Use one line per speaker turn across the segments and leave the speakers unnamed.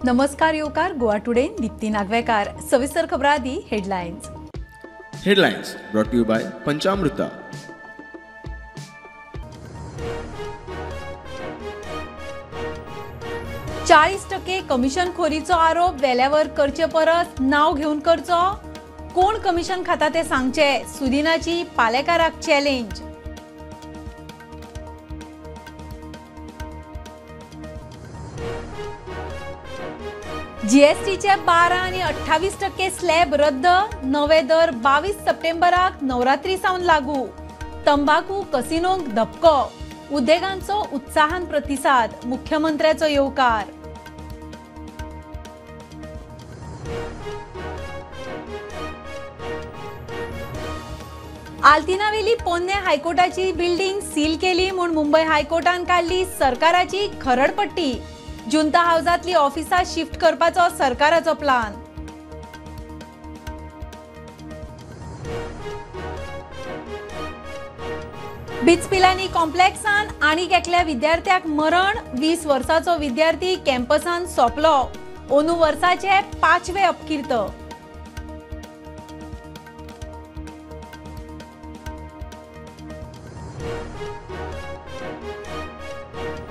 नमस्कार येवकार गोवा टुडे दीप्ती नागवेकार. सविस्तर खबरां आदी headlines.
Headlines brought to you by Panchamruta.
40% कमिशनखोरीचो आरोप वेल्यावर करचे परस नाव घेवन करचो. कोण कमिशन खाता ते सांगचे, सुदिनाची पालेकाराक चॅलेंज. जीएसटीचे 12 आनी 28% स्लॅब रद्द, नवे दर 22 सप्टेंबराक नवरात्री सावन लागू. तंबाकू कसिनोंक धपको, उद्देगांचो उत्साहान प्रतिसाद, मुख्यमंत्र्याचो येवकार. आल्तिनावेली पोन्ने हायकोर्टाची बिल्डिंग सील केली म्हूण मुंबय हायकोर्टान काडली सरकाराची खरडपट्टी. जुंता हावजांतली ऑफिसां शिफ्ट करपाचो सरकाराचो प्लान. बिचपिलानी कॉम्प्लेक्सान आनीक एकल्या विद्यार्थ्याक मरण, 20 वर्साचो विद्यार्थी कॅम्पसान सोंपलो. अंदू वर्साचे 5वे अपकीर्त.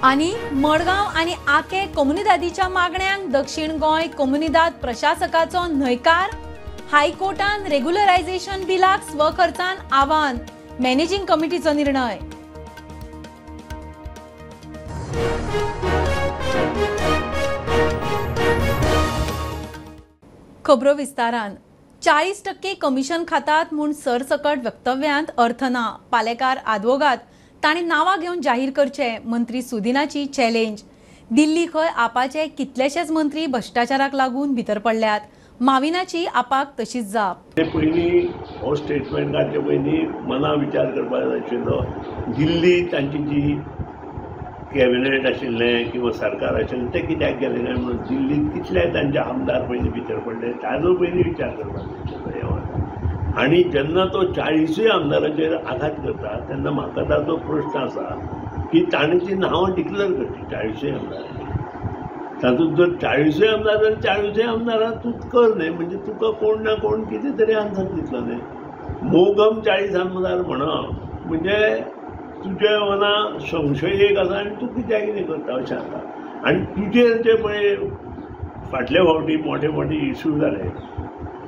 आनी मडगांव आनी आके कोमुनिदादीच्या मागण्यांक दक्षिण गोंय कोमुनिदाद प्रशासकाचो न्हयकार. हायकोर्टान रेग्युलरायझेशन बिलाक स्वखर्चान आव्हान, मॅनेजिंग कमिटीचो निर्णय. खबरो विस्तारान. 40% कमिशन खातात म्हूण सरसकट वक्तव्यांत अर्थ ना. पालेकार आदवोगाद तांणी नांवां घेवन जाहीर करचे, मंत्री सुदिनाची चॅलेंज. दिल्ली खंय आपाचे कितलेशेच मंत्री भ्रश्टाचाराक लागून भितर पडल्यात. माविनाची आपाक तशीच जाप.
पयलीं हो स्टेटमेंट काडचे पयलीं मना विचार करपाक जाय आशिल्लो. दिल्ली तांची जी कॅबिनेट आशिल्लें किंवा सरकार आशिल्लें तें कित्याक गेलें काय म्हणून दिल्लींत कितले तांचे आमदार पयलीं भितर पडले ताजो पयलीं विचार करपाक जाय आशिल्लो. आनी जेन्ना तो 40 आमदारांचेर आघात करता तेन्ना म्हाका ताचो प्रश्न आसा की ताणें ती नांवां डिक्लेर करची 40 आमदारांची. तातूंत जर 40 आमदार जाल्यार 40 आमदारां तूं कर न्हय, म्हणजे तुका कोण ना कोण कितें तरी आन्सर दितलो न्हय. मोगम 40 आमदार म्हणप म्हणजे तुज्या मना संशय एक आसा आनी तूं कित्याक कितें करता अशें आसा. आनी तुजेर जे पळय फाटल्या फावटी मोठे मोठे इशू जाले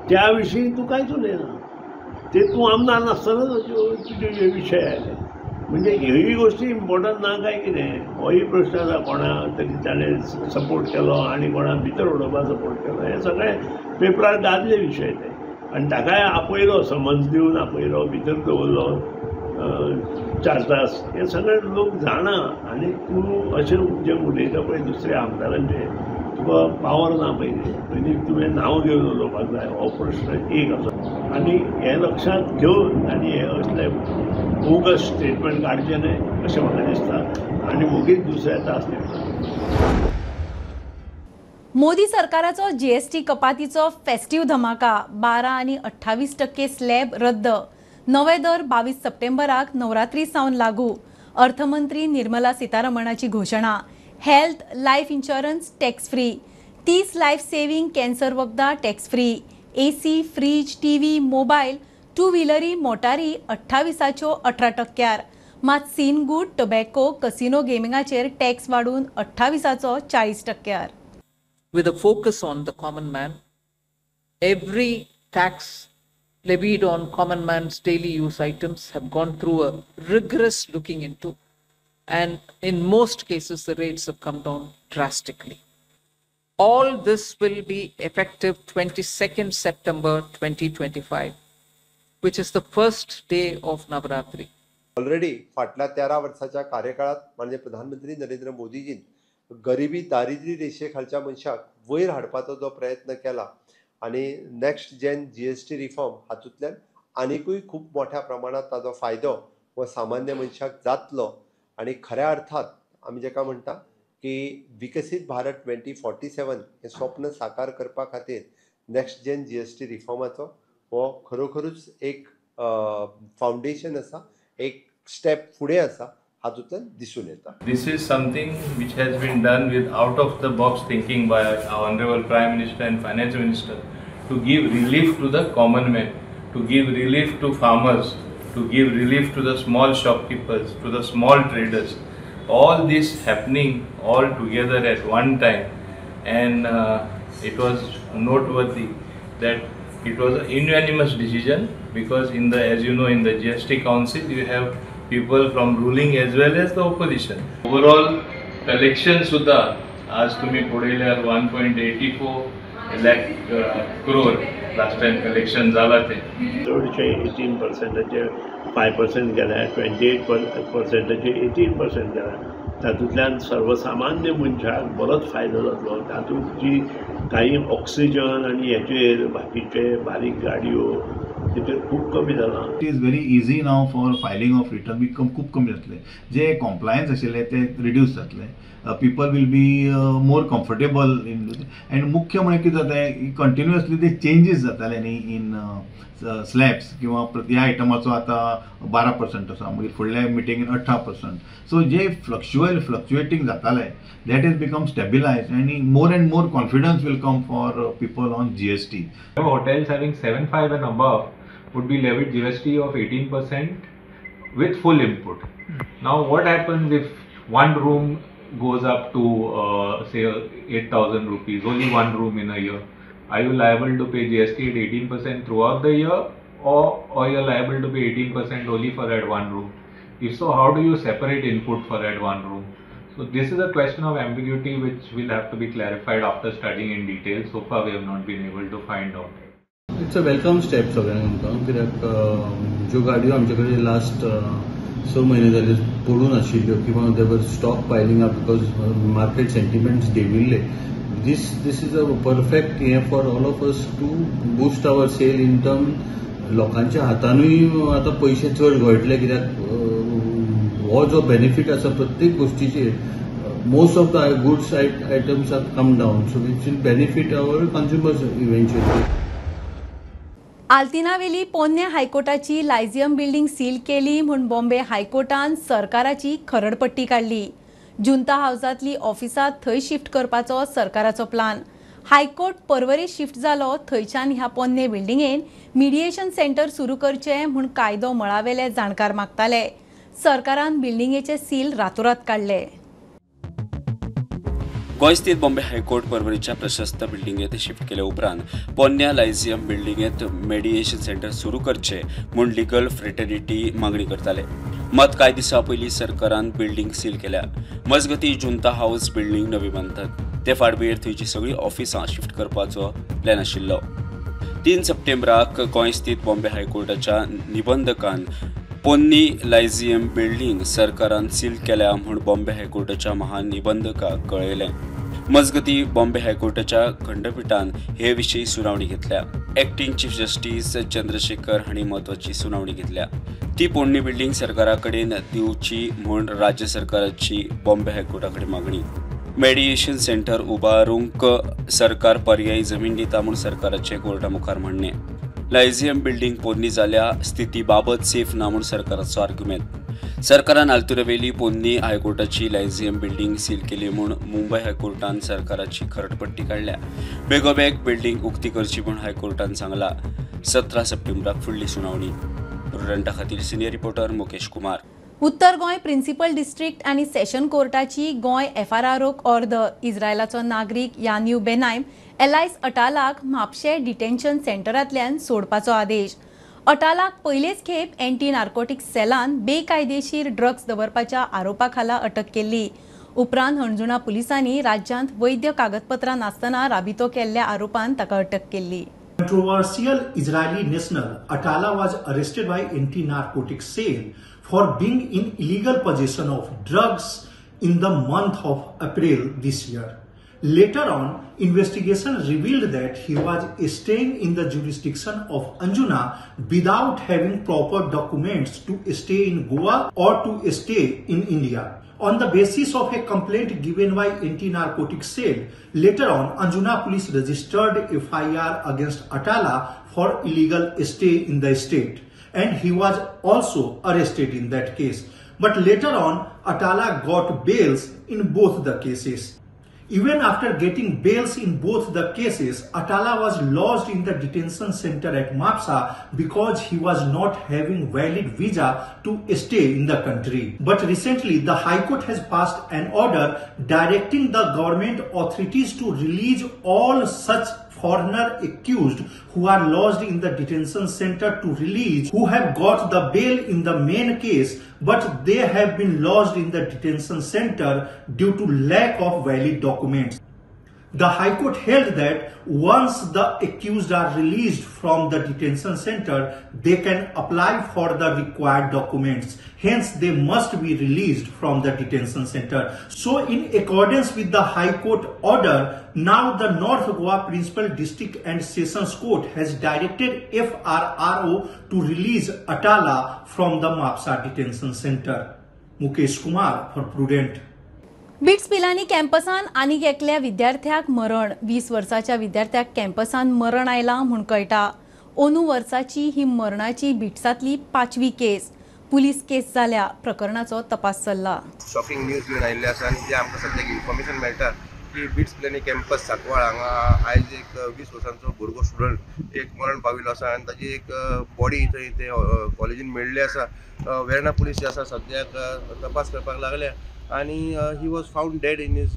त्या विशीं तूं कांयच उलयना. ते तूं आमदार नासतना तुजे हे विशय आयले. म्हणजे ह्योय गोश्टी इम्पॉर्टंट ना काय कितें होय प्रश्न आसा. कोणा तरी ताणें सपोर्ट केलो आनी कोणा भितर उडोवपाक सपोर्ट केलो, हे सगळे पेपरार गाजले विशय ते. आनी ताकाय आपयलो, समन्स दिवन आपयलो, भितर दवरलो 4 तास, हे सगळे लोक जाणा. आनी तूं अशें जें उलयता पळय दुसऱ्या आमदारांचे, तुका पावर ना. पयलीं पयलीं तुवें नांव घेवन उलोवपाक जाय, हो प्रश्न एक आसा. आनी हें लक्षांत घेवन आनी हे असले बोगस स्टेटमेंट काडचें न्हय अशें म्हाका दिसता आनी वोगीच दुसऱ्या त्रास दिवचो.
मोदी सरकाराचो जीएसटी कपातीचो फेस्टीव धमाका. 12 आनी 28% स्लॅब रद्द, नवे दर 22 सप्टेंबराक नवरात्री सावन लागू. अर्थमंत्री निर्मला सीतारमणाची घोशणा. Health life insurance tax free, 30 life saving cancer वखदां tax free, AC, fridge, TV, mobile, 2 व्हिलरी, मोटारी 28च्यो 18%. मात सीनगूड, टोबॅको, कसिनो गेमिंगाचेर टॅक्स वाडून 28चो 40%.
With a focus on the common man, every tax levied on common man's daily use items have gone through a rigorous looking into, and in most cases the rates have come down drastically. All this will be effective 22nd September 2025, which is the first day of Navaratri.
Already फाटल्या 13 वर्साच्या कार्यकाळात माननीय प्रधानमंत्री नरेंद्र मोदीजीन गरिबी दारिद्र्य रेशे खालच्या मनशाक वयर हाडपाचो जो प्रयत्न केला आनी next gen GST reform हातूंतल्यान आनिकूय खूब मोठ्या प्रमाणात ताजो फायदो हो सामान्य मनशाक जातलो. आनी खऱ्या अर्थात आमी जेका म्हणटा की विकसीत भारत 2047 हें स्वप्न साकार करपा खातीर नेक्स्ट जेन जीएसटी रिफॉर्माचो हो खरोखरूच एक फावंडेशन आसा, एक स्टेप फुडें आसा. हातूंतल्यान दिसून येता.
This is something which has been done with out of the box thinking by our honourable Prime Minister and Finance Minister to give relief to the common man, to give relief to farmers, to give relief to the small shopkeepers, to the small traders. All this happening all together at one time, and it was noteworthy that it was an unanimous decision, because in the, as you know, in the GST Council you have people from ruling as well as the opposition. Overall collection सुद्धा आज तुम्ही पळयल्यार 1.84 lakh crore last time collection जाला ते.
चडशे 18%चे 5% गेल्या, 28%चे 18% गेल्या. तातूंतल्यान सर्वसामान्य मनशाक बरोच फायदो जातलो. तातूंत जी काही ऑक्सिजन आनी हेचेर बाकीचे बारीक गाडयो तेचेर खूब कमी जाला.
It is very easy now for filing of return be खूब कमी जातले, जे कॉम्प्लायन्स आशिल्ले ते रिड्यूस जातले, people will be more comfortable in. And मुख्य म्हळ्यार कितें जाता, कंटिन्युअसली ते चेंजीस जाताले न्ही इन स्लॅब्स, किंवा ह्या आयटमाचो आतां 12% आसा, मागीर फुडल्या मिटिंगेन 18%. सो जे फ्लक्च्युएटींग जाताले that is become stabilise आनी more and more confidence will come for people on GST.
Hotels having 7.5 and above would be levied GST of 18% with full input. Now what happens if one room goes up to say 8,000 rupees, only one room in a year? Are you liable to pay GST at 18% throughout the year, or you're liable to pay 18% only for that one room? If so, how do you separate input for that one room? So this is a question of ambiguity which will have to be clarified after studying in detail. So far we have not been able to find out.
It's a welcome step सगळ्यांक आमकां, कित्याक ज्यो गाडयो आमचे कडेन last 6 म्हयने जाले पडून आशिल्ल्यो किंवा they were stock piling up because market sentiments देंविल्ले, this is a perfect हें for all of us to boost our sale in term. लोकांच्या हातानूय आतां पयशे चड घोळटले, कित्याक हो जो बेनिफीट आसा प्रत्येक गोश्टीचेर, most of the goods items are come down, so which will benefit our consumers eventually.
आल्तिनावेली पोन्न्या हायकोर्टाची लायझियम बिल्डिंग सील केली म्हूण बॉम्बे हायकोर्टान सरकाराची खरडपट्टी काडली. जुंता हावजांतली ऑफिसां थंय शिफ्ट करपाचो सरकाराचो प्लान. हायकोर्ट पर्वरी शिफ्ट जालो थंयच्यान ह्या पोन्ने बिल्डिंगेन मिडिएशन सेंटर सुरू करचें म्हूण कायदो मळावेले जाणकार मागताले. सरकारान बिल्डिंगेचे सील रातोरात काडले.
गोंय स्थित बॉम्बे हायकोर्ट पर्वरीच्या प्रशस्त बिल्डिंगेत शिफ्ट केले उपरांत पोन्न्या लायझियम बिल्डिंगेत मेडिएशन सेंटर सुरू करचे म्हूण लिगल फ्रेटर्निटी मागणी करताले. मात कांय दिसां पयलीं सरकारान बिल्डिंग सील केल्या. मजगती जुंता हावस बिल्डिंग नवी बांदतात ते फाटभुंयेर थंयची सगळीं ऑफिसां शिफ्ट करपाचो प्लॅन आशिल्लो. 3 सप्टेंबराक गोंय स्थित बॉम्बे हायकोर्टाच्या निबंधकान पोन्नी लायझियम बिल्डिंग सरकारान सील केल्या म्हूण बॉम्बे हायकोर्टाच्या महानिबंधकाक कळयलें. मजगती बॉम्बे हायकोर्टाच्या खंडपीठान हे विशीं सुनावणी घेतल्या. ऍक्टिंग चीफ जस्टीस चंद्रशेखर हांणी म्हत्वाची सुनावणी घेतल्या. ती पोन्नी बिल्डिंग सरकारा कडेन दिवची म्हूण राज्य सरकाराची बॉम्बे हायकोर्टा कडेन मागणी. मेडिएशन सेंटर उबारूंक सरकार पर्यायी जमीन दिता म्हूण सरकाराचें कोर्टा मुखार म्हणणें. लायझियम बिल्डिंग पोन्नी जाल्या स्थिती बाबत सेफ ना म्हूण सरकाराचो आर्ग्युमेंट. सरकारान आल्तिरावेली पोन्नी हायकोर्टाची लायझियम बिल्डिंग सील केली म्हूण मुंबय हायकोर्टान सरकाराची खरडपट्टी काडल्या. बेगोबेग बिल्डिंग उक्ती करची म्हूण हायकोर्टान सांगला. 17 सप्टेंबराक फुडली सुनावणी. प्रुडंटा खातीर सिनियर रिपोर्टर मुकेश कुमार.
उत्तर गोंय प्रिन्सिपल डिस्ट्रिक्ट आनी सेशन कोर्टाची गोंय एफआरआरओक ऑर्द. इस्रायलाचो नागरीक यान्यू बेनायम एलायस अटालाक म्हापशें डिटेन्शन सेंटरांतल्यान सोडपाचो आदेश. अटालाक पयलेच खेप एंटी नार्कोटिक्स सेलान बेकायदेशीर ड्रग्स दवरपाच्या आरोपा खाला अटक केल्ली. उपरांत हणजुणा पुलिसांनी राज्यांत वैद्य कागदपत्रां नासतना राबितो केल्ल्या आरोपान ताका अटक केल्ली.
Controversial Israeli national Atala was arrested by anti-narcotics cell for being in illegal possession of drugs in the month of April this year. Later on, investigation revealed that he was staying in the jurisdiction of Anjuna without having proper documents to stay in Goa or to stay in India. On the basis of a complaint given by anti-narcotics cell, later on Anjuna police registered FIR against Atala for illegal stay in the state, and he was also arrested in that case. But later on, Atala got bails in both the cases. Even after getting bails in both the cases, Atala was lodged in the detention center at Mapsa because he was not having valid visa to stay in the country. But recently, the High Court has passed an order directing the government authorities to release all such foreigner accused who are lodged in the detention center to release, who have got the bail in the main case, but they have been lodged in the detention center due to lack of valid documents. The High Court held that once the accused are released from the detention center, they can apply for the required documents. Hence, they must be released from the detention center. So, in accordance with the High Court order, now the North Goa Principal District and Sessions Court has directed FRRO to release Atala from the Mapsa detention center. Mukesh Kumar for Prudent.
BITS Pilani कॅम्पसान आनीक एकल्या विद्यार्थ्याक मरण. 20 वर्साच्या विद्यार्थ्याक कॅम्पसान मरण आयलां म्हूण कळटा. ओनू वर्साची ही मरणाची बिट्सांतली 5वी केस. पुलीस केस जाल्या. प्रकरणाचो तपास चल्ला.
शॉकिंग न्यूज घेवन आयिल्ले आसा आनी जे आमकां सद्याक इन्फॉर्मेशन मेळटा की बिट्स पिलानी कॅम्पस सांकवाळ हांगा आयज एक 20 वर्सांचो भुरगो स्टुडंट एक मरण पाविल्लो आसा आनी ताजी एक बॉडी थंय ते कॉलेजीन मेळिल्ली आसा. वेर्णा पुलीस जे आसा सद्याक तपास करपाक लागल्या आनी he was found dead in his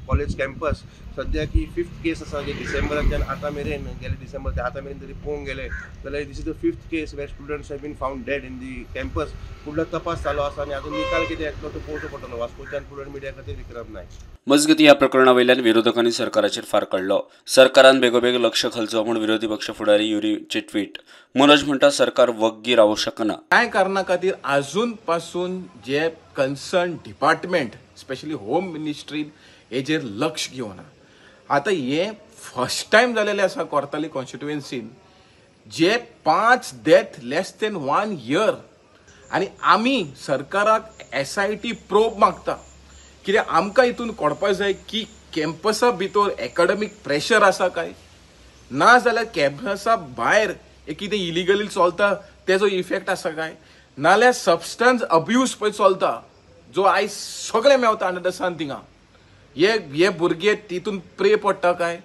college campus. सद्याक ही 5th केस आसा जी डिसेंबराच्यान आतां मेरेन, गेले डिसेंबर ते आतां मेरेन तरी पळोवंक गेले जाल्यार this is the 5th case where students have been found dead in the campus. फुडलो तपास चालू आसा आनी आजून निकाल कितें येतलो तो पळोवचो पडटलो. वास्कोच्यान प्रुडंट मिडिया खातीर विक्रम नायक.
मजगती ह्या प्रकरणा वयल्यान विरोधकांनी सरकाराचेर फार काडलो. सरकारान बेगोबेग लक्ष घालचो म्हूण विरोधी पक्ष फुडारी युरीचे ट्वीट. मनोज म्हणटा सरकार वग्गी रावूंक शकना.
कांय कारणा खातीर आजून पासून जे कन्सर्न डिपार्टमेंट स्पेशली होम मिनिस्ट्रीन हेजेर लक्ष घेवना. आतां हें फर्स्ट टायम जालेलें आसा कोर्ताली कॉन्स्टिट्युएन्सीन जे 5 डेथ लेस देन 1 इयर. आनी आमी सरकाराक SIT probe मागता कित्याक आमकां हितून कळपाक जाय की कॅम्पसा भितर एकाडमीक प्रेशर आसा काय ना जाल्यार कॅम्पसा भायर कितें इलिगली चलता तेजो इफेक्ट आसा काय, नाल्यार सबस्टन्स अब्यूज पळय चलता जो आयज सगळें मेवता अंडर the सन थिंगा. हे भुरगे तितून प्रे पडटा काय,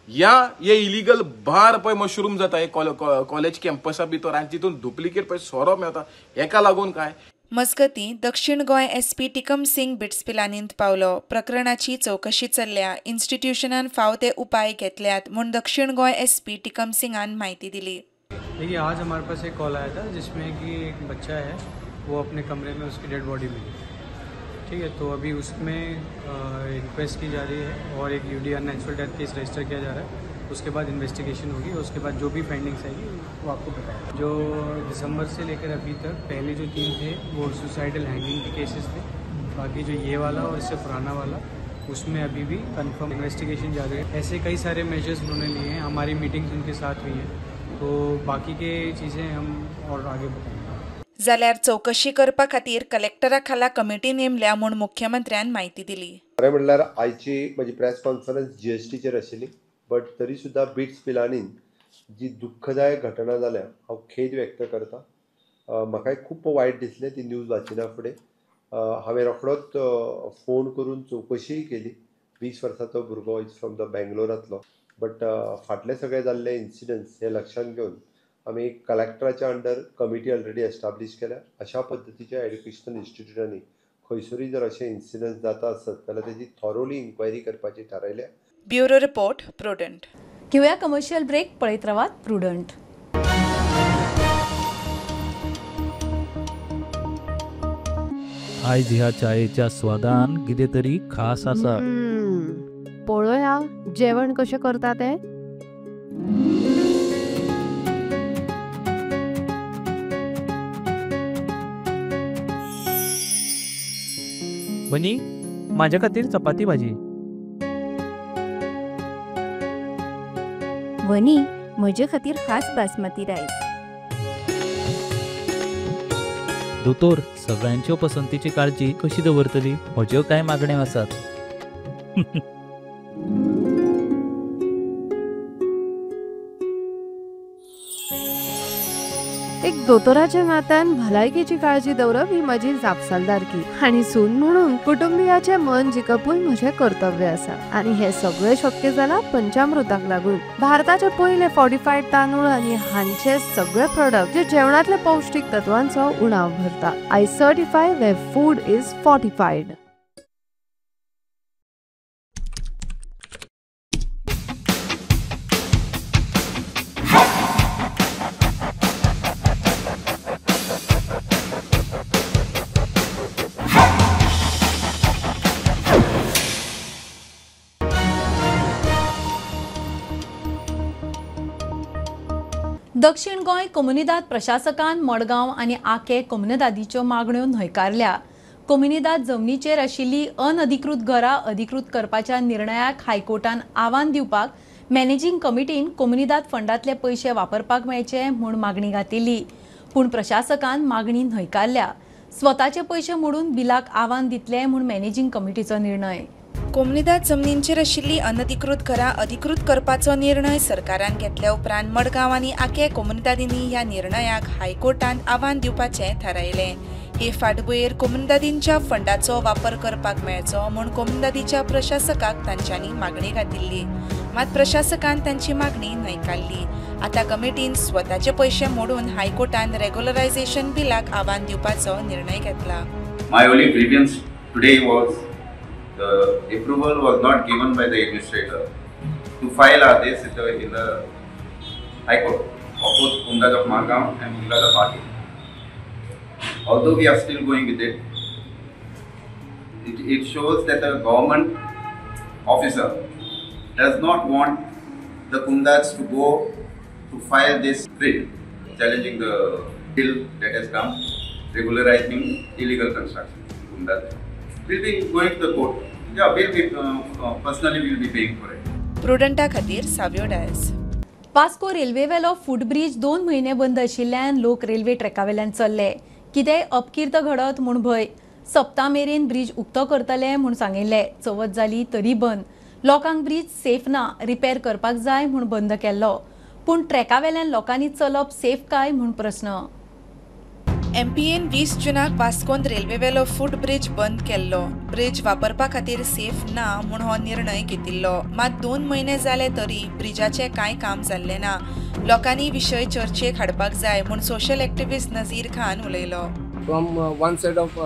या हे इलिगल बार पळय मशरूम जाता हे कॉलेज कॅम्पसा भितर आनी तितून डुप्लिकेट पळय सोरो मेवता हेका लागून काय.
मजगतीं दक्षिण गोंय एसपी टिकम सिंग बिट्स पिलानींत पावलो. प्रकरणाची चवकशी चल्ल्या. इन्स्टिट्यूशनान फाव ते उपाय घेतल्यात म्हूण दक्षिण गोंय एसपी टिकम सिंगान म्हायती दिली.
देखिए, आज हमारे पास एक कॉल आया था जिसमें कि एक बच्चा है वो अपने कमरे में उसकी डेड बॉडी मिली. ठीक है, तो अभी उसमें इंक्वेस्ट की जा रही है और एक UD unnatural death case register किया जा रहा है. उसके बाद इन्वेस्टिगेशन होगी, उसके बाद जो भी फाइंडिंग्स आएगी वो आपको बताएगा. जो दिसंबर से लेकर अभी तक पहले जो 3 थे वो सुसाइडल हैंगिंग के केसेस थे. बाकी जो ये वाला और इससे पुराना वाला उसमें अभी भी कंफर्म इन्वेस्टिगेशन जारी है. ऐसे कई सारे मेजर्स उन्होंने लिए हैं, हमारी मीटिंग्स उनके साथ हुई हैं, तो बाकी के चीज़ें हम और आगे बताएंगे.
जाल्यार चवकशी करपा खातीर कलेक्टरा खाला कमिटी नेमल्या म्हूण मुख्यमंत्र्यान म्हायती दिली.
खरें म्हणल्यार आयची म्हजी प्रेस कॉन्फरन्स GSTचेर आशिल्ली, बट तरी सुद्दां बिट्स पिलानीन जी दुख्खदायक घटना जाल्या हांव खेद व्यक्त करता. म्हाकाय खूब वायट दिसलें ती न्यूज वाचिना फुडें. हांवें रोखडोच फोन करून चवकशीय केली. 20 वर्सांचो भुरगो is from the बेंगलोरांतलो, बट फाटले सगळे जाल्ले इन्सिडंट्स हे लक्षांत घेवन आमी कलेक्टराच्या अंडर कमिटी ऑलरेडी एस्टाब्लीश केल्या. अशा पद्दतीच्या एड्युकेशनल इन्स्टिट्यूटांनी खंयसरूय जर अशे इन्सिडंट्स जाता आसत जाल्यार तेजी थॉरोली इन्क्वायरी करपाची थारायल्या.
Bureau report, Prudent.
घेऊया कमर्शियल ब्रेक. पळयत रावात प्रुडंट.
आयज ह्या चायेच्या स्वादान कितें तरी खास आसा.
पळोवया जेवण कशें करता तें.
बनी, माझ्या खातीर चपाती भाजी.
वनी, म्हजे खातीर खास बासमती रायस.
दोतोर, सगळ्यांच्यो पसंतीची काळजी कशी दवरतली? म्हज्यो कांय मागण्यो आसात.
ते एक दोतोराच्या नात्यान भलायकेची काळजी दवरप ही म्हजी जापसालदारकी आनी सून म्हणून कुटुंबियाचें मन जिखपूय म्हजें कर्तव्य आसा आनी हें सगळें शक्य जालां पंचामृताक लागून. भारताचे पयले फॉर्टिफायड तांदूळ आनी हांचे सगळे प्रोडक्ट जे जेवणांतले पौष्टीक तत्वांचो उणाव भरता. I certify where food is fortified.
दक्षिण गोंय कोमुनिदाद प्रशासकान मडगांव आनी आके कोमुनिदादीच्यो मागण्यो न्हयकारल्या. कोमुनिदाद जमनीचेर आशिल्ली अनधिकृत घरां अधिकृत करपाच्या निर्णयाक हायकोर्टान आव्हान दिवपाक मॅनेजिंग कमिटीन कोमुनिदाद फंडांतले पयशे वापरपाक मेळचे म्हूण मागणी घातिल्ली, पूण प्रशासकान मागणी न्हयकारल्या. स्वताचे पयशे मोडून बिलाक आव्हान दितले म्हूण मॅनेजिंग कमिटीचो निर्णय.
कोमुनिदाद जमनींचेर आशिल्ली अनधिकृत घरां अधिकृत करपाचो निर्णय सरकारान घेतल्या उपरांत मडगांव आनी आके कोमुनिदादींनी ह्या निर्णयाक हायकोर्टांत आव्हान दिवपाचें थारायलें. हे फाटभुंयेर कोमुनिदादींच्या फंडाचो वापर करपाक मेळचो म्हूण कोमुनिदादीच्या प्रशासकाक तांच्यांनी मागणी घातिल्ली, मात प्रशासकान तांची मागणी न्हयकारली. आतां कमिटीन स्वताचे पयशे मोडून हायकोर्टान रेग्युलरायझेशन बिलाक आव्हान दिवपाचो निर्णय घेतला.
My only grievance today was the approval was not given by the administrator to file this in the High Court of both Comunidade of Margao and Comunidade of Ake. Although we are still going with it, it shows that the government officer does not want the Comunidades to go to file this bill challenging the bill that has come regularizing illegal construction. Comunidades will be going to the court. Yeah, we'll be personally will be paying for it.
प्रुडंटा खातीर साव्यो Dias.
Vasco रेल्वेवेलो footbridge 2 म्हयने बंद आशिल्ल्यान लोक railway ट्रॅकावेल्यान चल्ले. कितेंय अपकीर्त घडत म्हूण भंय. सप्ता मेरेन ब्रिज उक्तो करतले म्हूण सांगिल्लें. चवथ जाली तरी बंद. लोकांक ब्रिज सेफ ना, रिपेर करपाक जाय म्हूण बंद केल्लो, पूण ट्रॅकावेल्यान लोकांनी चलप सेफ काय म्हूण प्रस्न.
एमपीएन 20 जूनाक वास्कोन रेल्वेवेलो फूट ब्रिज बंद केल्लो. ब्रिज वापरपा खातीर सेफ ना म्हूण हो निर्णय घेतिल्लो, मात 2 म्हयने जाले तरी ब्रिजाचें कांय काम जाल्लें ना. लोकांनी विशय चर्चेक हाडपाक जाय म्हूण सोशल एक्टिविस्ट नझीर खान उलयलो.
फ्रॉम वन सायड ऑफ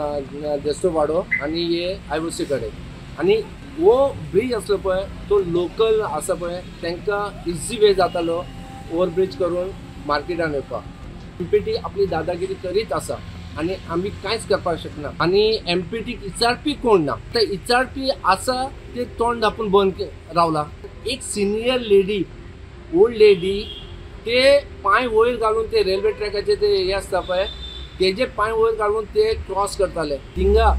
देस्तोवाडो आनी हे आयओसी कडेन आनी हो ब्रिज आसलो पळय तो लोकल आसा पळय तांकां इजी वे जातालो ओवर ब्रिज करून मार्केटान येवपाक. एमपीटी आपली दादागिरी करीत आसा आनी आमी कांयच करपाक शकना आनी एमपीटीक विचारपी कोण ना. ते विचारपी आसा ते तोंड धापून बंद रावला. एक सिनियर लेडी, ओल्ड लेडी, ते पांय वयर घालून ते रेल्वे ट्रॅकाचे ते हे आसता पळय तेजे पांय वयर घालून ते क्रॉस करताले. थिंगा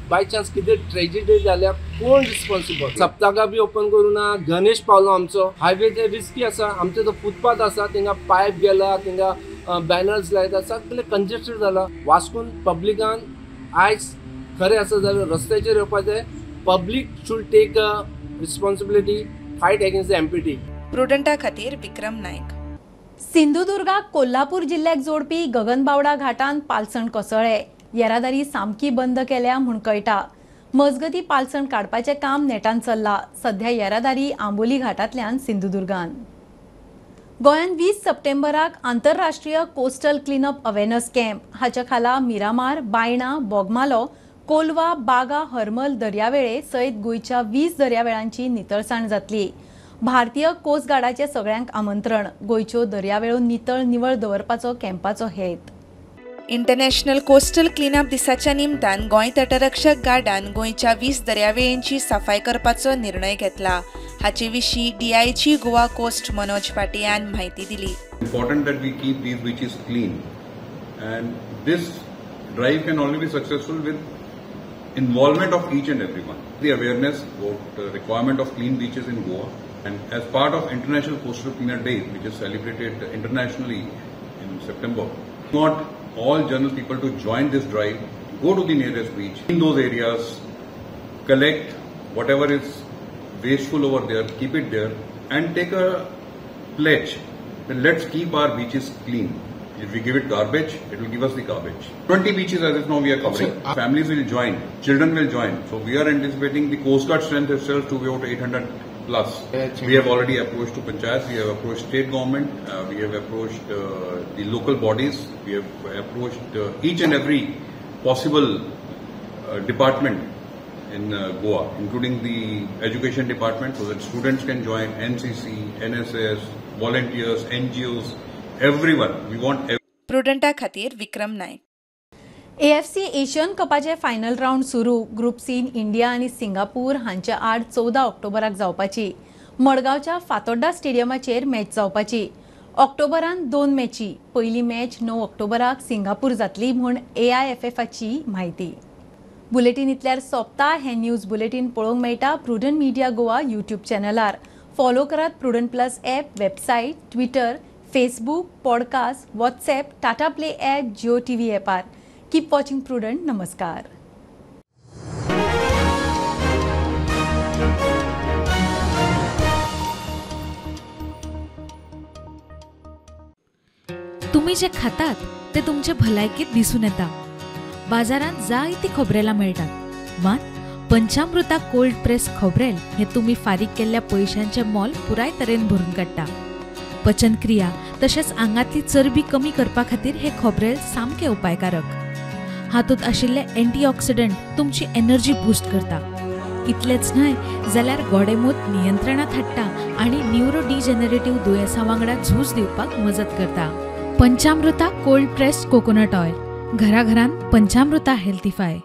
बाय चान्स कितें ट्रेजिडी जाल्यार कोण रिस्पॉन्सिबल? सप्तका बी ओपन करूं ना. गणेश पावलो आमचो हायवे ते रिस्की आसा. आमचो तो फुटपाथ आसा थिंगा पायप गेला, थिंगा बॅनर्स लायता, सगळे कंजेस्टेड जाला. वास्कोन पब्लिकान आयज खरें आसा जाल्यार रस्त्याचेर येवपाचें. Public should take a responsibility, fight against the MPT.
प्रुडंटा खातीर विक्रम नायक.
सिंधुदुर्गाक कोल्हापूर जिल्ल्याक जोडपी गगनबावडा घाटान पालसण कोसळ्ळें. येरादारी सामकी बंद केल्या म्हूण कळटा. मजगती पालसण काडपाचें काम नेटान चल्लां. सध्या येरादारी आंबोली घाटांतल्यान सिंधुदुर्गान. गोंयांत 20 सप्टेंबराक आंतरराष्ट्रीय कोस्टल क्लिनअप अवेरनस कॅम्प हाच्या खाला मिरामार, बायणा, बोगमालो, कोलवा, बागा, हरमल दर्यावेळे सयत गोंयच्या 20 दर्यावेळांची नितळसाण जातली. भारतीय कोस्ट गार्डाचे सगळ्यांक आमंत्रण. गोंयच्यो दर्यावेळो नितळ निवळ दवरपाचो कॅम्पाचो हेत.
इंटरनॅशनल कोस्टल क्लिनअप दिसाच्या निमतान गोंय तटरक्षक गार्डान गोंयच्या 20 दर्यावेळेंची सफाय करपाचो निर्णय घेतला. हाचे विशीं डीआयजी गोवा कोस्ट मनोज पाटियान म्हायती दिली.
Important that we keep these beaches clean and this drive can only be successful with involvement of each and everyone. The awareness about the requirement of clean beaches in Goa, and as part of International Coastal Cleanup Day, which is celebrated internationally in September, not all general people to join this drive, go to the nearest beach, in those areas, collect whatever is wasteful over there, keep it there, and take a pledge that let's keep our beaches clean. If we give it garbage, it will give us the garbage. 20 beaches as of now we are covering. Families will join, children will join. So we are anticipating the Coast Guard strength itself to be about 800 plus. We have already approached to panchayats, we have approached state government, we have approached the local bodies, we have approached each and every possible department in Goa, including the education department, so that students can join, NCC, NSS, volunteers, NGOs, everyone. We want
प्रुडंटा खातीर Vikram Naik.
AFC Asian कपाचे final round सुरू. Group सीन India आनी Singapore हांच्या आड 14 ऑक्टोबराक जावपाची. मडगांवच्या फातोड्डा स्टेडियमाचेर मॅच जावपाची. ऑक्टोबरान 2 मॅची. पयली मॅच 9 ऑक्टोबराक सिंगापूर जातली म्हूण AIFFची म्हायती. बुलेटीन इतल्यार सोंपता. हें न्यूज बुलेटीन पळोवंक मेळटा प्रुडंट मिडिया गोवा यूट्यूब चॅनलार. फॉलो करात Prudent plus app, website, Twitter, Facebook, podcast, WhatsApp, Tata Play app, Jio TV ॲपार. Keep watching Prudent. नमस्कार.
तुम्ही जे खातात ते तुमचे भलायकेत दिसून येता. बाजारांत जायती खोबरेलां मेळटात, मात पंचामृता कोल्ड प्रेस खोबरेल हे तुमी फारीक केल्ल्या पयशांचें मोल पुराय तरेन भरून काडटा. पचनक्रिया तशेंच आंगांतली चरबी कमी करपा खातीर हे खोबरेल सामकें उपायकारक. हातूंत आशिल्ले एंटीऑक्सिडंट तुमची एनर्जी बूस्ट करता. इतलेंच न्हय जाल्यार गोडेमूत नियंत्रणांत हाडटा आनी न्युरो डिजनरेटिव्ह दुयेंसां वांगडा झूज दिवपाक मजत करता. Panchamrita cold pressed coconut oil, घराघरांत पंचामृता हेल्थीफाय.